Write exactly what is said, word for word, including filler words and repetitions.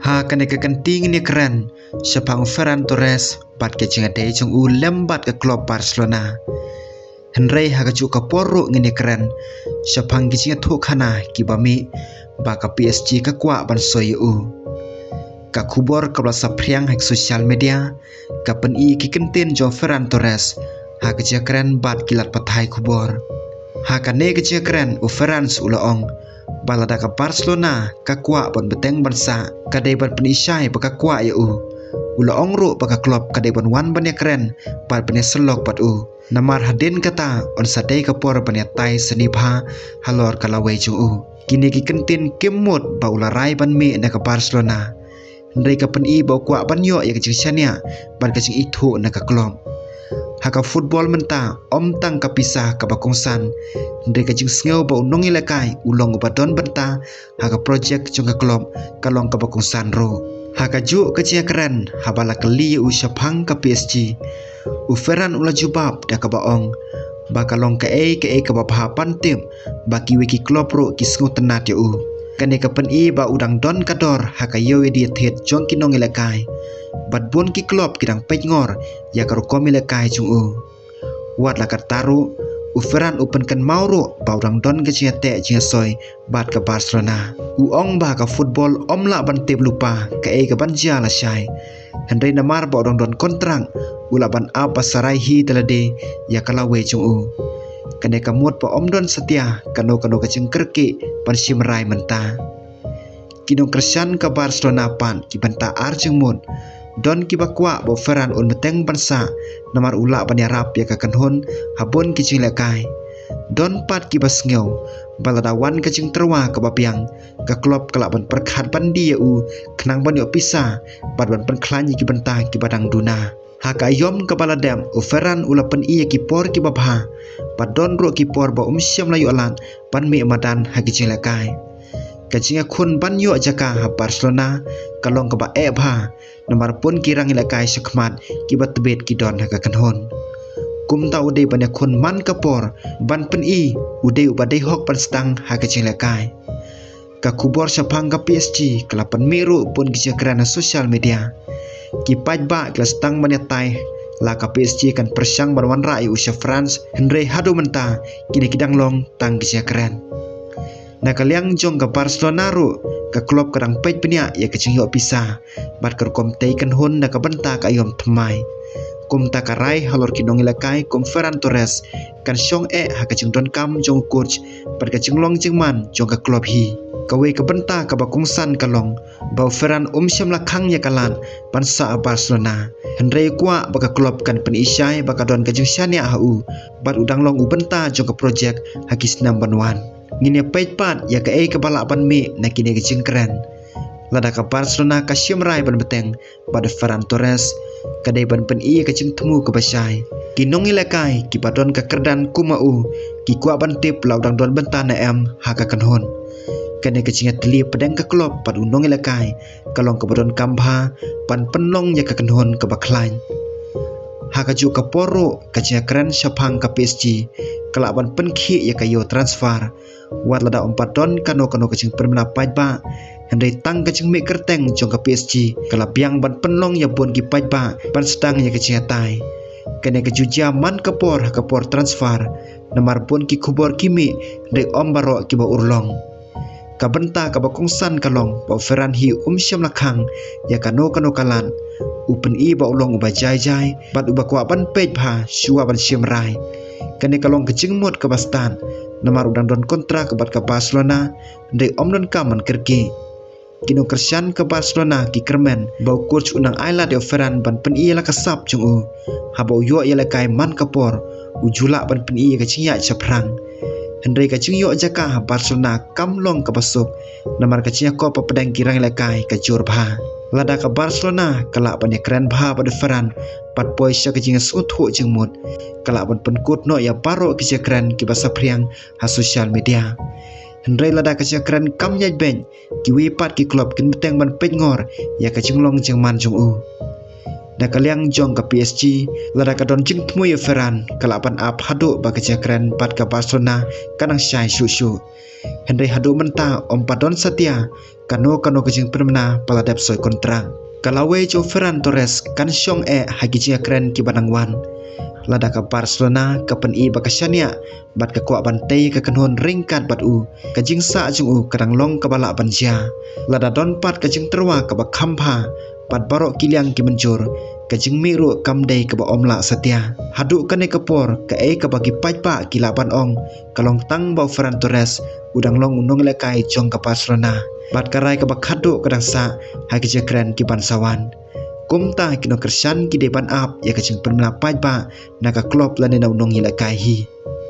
Ha kane ka kynti ngin ïa kren shaphang Ferran Torres bad ka jingïadei jong u lem bad ka klub Barcelona. Hynrei ha kajuh ka por ruh ngin ïa kren shaphang ki jingïathuhkhana kiba mih ba ka P S G ka kwah ban soi ïa u. Ka khubor kaba la saphriang ha ki social media ka pyni ki kyntien jong Ferran Torres ha ka jingïakren bad ki lad pathai khubor. Ha kane ka jingïakren u Ferran u la ong ba lada ka Barcelona ka kwah ban bteng ban sah, ka dei ban pyni shai ba ka kwah ïa u. U la ong ruh ba ka klub ka dei ban wan ban ïakren bad ban ïasyllok bad u. Namar hadien kata yn sa dei ka por ban ïatai sani bha halor ka lawei jong u. Kine ki kyntien kim mut ba u la rai ban mih na ka Barcelona. Hynrei ka pyni ba u kwah ban ïoh ïa ka jingshaniah bad ka jingithuh na ka klub. Ha ka football mynta ym tang ka pisa kaba kongsan, hynrei ka jingsngew ba u nongïalehkai u long uba don bynta ha ka projek jong ka klub ka long kaba kongsan ruh. Ha kajuh ka jingïakren haba la kylli ïa u shaphang ka P S G, u Ferran u la jubab da kaba ong ba ka long kaei kaei kaba bha ban tip ba kiwei ki klub ruh ki sngewtynnat ïa u. Kane ka pyni ba u dang don ka dor ha ka ïew ïadie thied jong ki nongïalehkai. Bad bun ki klub ki dang peitngor ïa ka rukom ïalehkai jong u. Wat la katta ruh, u Ferran u pynkynmaw ruh ba u dang don ka jingïateh jingïasoi bad ka Barcelona. U ong ba ka football ym lah ban tip lypa kaei kaban jia lashai. Hynrei namar ba u dang don kontrak, u lah ban ap ba sarai hi da lade ïa ka lawei jong u. Kane ka mut ba ym don satia kano kano ka jingkyrkieh ban shim rai mynta. Ki nongkyrshan ka Barcelona pat ki bynta ar jingmut. Don kiba kwah ba u Ferran un bteng ban sah namar u lah ban ïarap ïa ka kynhun ha bun ki jinglehkai. Don pat kiba sngew ba lada wan ka jingtyrwa kaba biang, ka klub ka lah ban pyrkhat ban die ïa u khnang ban ïoh pisa bad ban pynkhlaiñ ïa ki bynta kiba dang duna. Ha ka aïom kaba la dep u Ferran u la pyni ïa ki por kiba bha bad don ruh ki por ba um shym la ïoh lad ban mih madan ha ki jinglehkai. Ka jingïakhun ban ïoh jaka ha Barcelona ka long kaba eh bha namar bun ki rangïalehkai shakhmat kiba tbit ki don ha ka kynhun. Kumta u dei ban ïakhun man ka por ban pyni u dei uba dei hok ban sdang ha ka jinglehkai. Ka khubor shaphang ka P S G ka la pynmih ruh bun ki jingkren ha social media. Ki paidbah ki la sdang ban ïatai la ka P S G kan pyrshang ban wanrah ïa u sha France, hynrei haduh mynta kine ki dang long tang ki jingkren. Na ka liang jong ka Barcelona ruh, ka klub ka dang peit bniah ïa ka jingïoh pisa bad ka rukom tei kynhun na ka bynta ka aïom thymmai. Kumta ka rai halor ki nongïalehkai kum Ferran Torres kan shong eh ha ka jingdonkam jong u coach bad ka jinglong jingman jong ka klub hi. Kawei ka bynta kaba kongsan ka long ba u Ferran um shym la khang ïa ka lad ban sah ha Barcelona. Hynrei u kwah ba ka klub kan pyni shai ba ka don ka jingshaniah ha u bad u dang long u bynta jong ka projek ha ki snem ban wan. Ngin ïa peit pat ïa kaei kaba lah ban mih na kine ki jingkren. Lada ka Barcelona ka shim rai ban bteng bad u Ferran Torres, ka dei ban pyni ïa ka jingthmu kaba shai. Ki nongïalehkai kiba don ka kyrdan kum u ki kwah ban tip la u dang don bynta ne em ha ka kynhun. Kane ka jingïatylli pdeng ka klub bad u nongïalehkai ka long kaba donkam bha ban pynlong ïa ka kynhun kaba khlaiñ. Ha kajuh ka por ruh ka jingkren shaphang ka P S G ka lah ban pynkhih ïa ka ïew transfer. Wat lada um pat don kano kano ka jingpynbna paidbah, hynrei tang ka jingmih kyrteng jong ka P S G ka la biang ban pynlong ïa bun ki paidbah ban sdang ïa ka jingïatai. Kane ka ju jia man ka por ha ka por transfer, namar bun ki khubor ki mih hynrei ym baroh kiba urlong. Ka bynta kaba kongsan ka long ba u Ferran hi um shym la khang ïa kano kano ka lad. U pyni ba u long uba jai jai bad uba kwah ban peit bha shuwa ban shim rai. Kane ka long ka jingmut kaba stad namar u dang don kontrak bad ka Barcelona, hynrei um donkam ban kyrkieh. Ki nongkyrshan ka Barcelona ki kyrmen ba u coach u nang ai lad ïa u Ferran ban pyni ïa la ka sap jong u. Haba u ïoh ïalehkai man ka por, u ju lah ban pyni ïa ka jingïaid shaphrang. Hynrei ka jingïoh jaka ha Barcelona kam long kaba suk, namar ka jingïakop hapdeng ki rangïalehkai ka jur bha. Lada ka Barcelona ka lah ban ïakren bha bad u Ferran bad poi sha ka jingïasngewthuh jingmut, ka lah ban pynkut noh ïa baroh ki jingkren kiba saphriang ha social media. Hynrei lada ka jingkren kam ïaid beit, kiwei pat ki klub kin bteng ban peitngor ïa ka jinglong jingman jong u. Na ka liang jong ka P S G, lada ka don jingthmu ïa Ferran, ka lah ban ap haduh ba ka jingkren bad ka Barcelona ka nang shai shuh shuh. Hynrei haduh mynta ym pat don satia kano kano ka jingpynbna ba la dep soi kontrak. Ka lawei jong u Ferran Torres kan shong eh ha ki jingkren kiba nang wan. Lada ka Barcelona ka pyni ba ka shaniah bad ka kwah ban tei ka kynhun ryngkat bad u, ka jingsah jong u ka dang long kaba lah ban jia. Lada don pat ka jingtyrwa kaba kham bha bad baroh ki liang ki mynjur, ka jingmih ruh kam dei kaba ym lah satia. Haduh kane ka por, kaei kaba ki paidbah ki lah ban ong ka long tang ba u Ferran Torres u dang long u nongïalehkai jong ka Barcelona, bad ka rai kaba khatduh ka dang sah ha ki jingkren ki ban sa wan. Kumta ki nongkyrshan ki dei ban ap ïa ka jingpynbna paidbah na ka klub lane na u nongïalehkai hi.